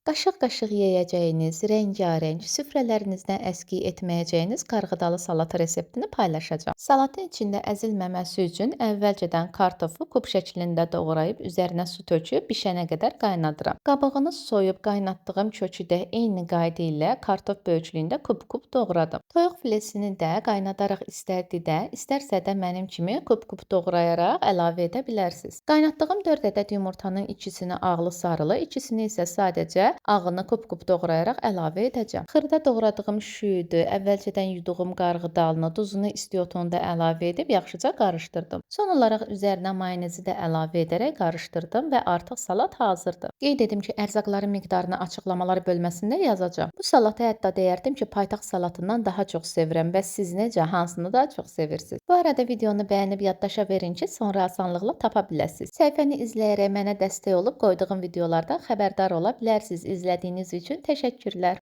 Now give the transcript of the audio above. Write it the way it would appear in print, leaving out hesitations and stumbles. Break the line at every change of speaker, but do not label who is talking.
Qaşıq-qaşıq yeyəcəyiniz, rəngarəng, süfrələrinizdən əskik etməyəcəyiniz qarğıdalı salatı reseptini paylaşacağam. Salatın içində əzilməməsi üçün əvvəlcədən kartofu kub şəklində doğrayıb üzərinə su töküb bişənə qədər qaynadıram. Qabığını soyub qaynatdığım kökü də eyni qayda ilə kartof böyüklüyündə kub-kub doğradım. Toyuq filesini də qaynadaraq istər didə, istərsə də mənim kimi kub-kub doğrayaraq əlavə edə bilərsiniz. Qaynatdığım 4 ədəd yumurtanın ikisini ağlı sarılı, ikisini isə sadəcə ağını kub-kub doğrayaraq əlavə edəcəm. Xırda doğradığım şüyüdü, əvvəlcədən yuduğum qarğıdalını, duzunu, istiotunu da əlavə edib yaxşıca qarışdırdım. Son olaraq üzərinə mayonezi də əlavə edərək qarışdırdım və artıq salat hazırdır. Qeyd edim ki, ərzaqların miqdarını açıqlamalar bölməsində yazacağam. Bu salatı hətta deyərdim ki, paytaxt salatından daha çox sevirəm və siz necə, hansını daha çox sevirsiniz? Bu arada videonu bəyənib yaddaşa verin ki, sonra asanlıqla tapa biləsiniz. Səhifəni izləyərək mənə dəstək olub qoyduğum videolardan xəbərdar ola bilərsiniz. İzlədiyiniz üçün təşəkkürlər.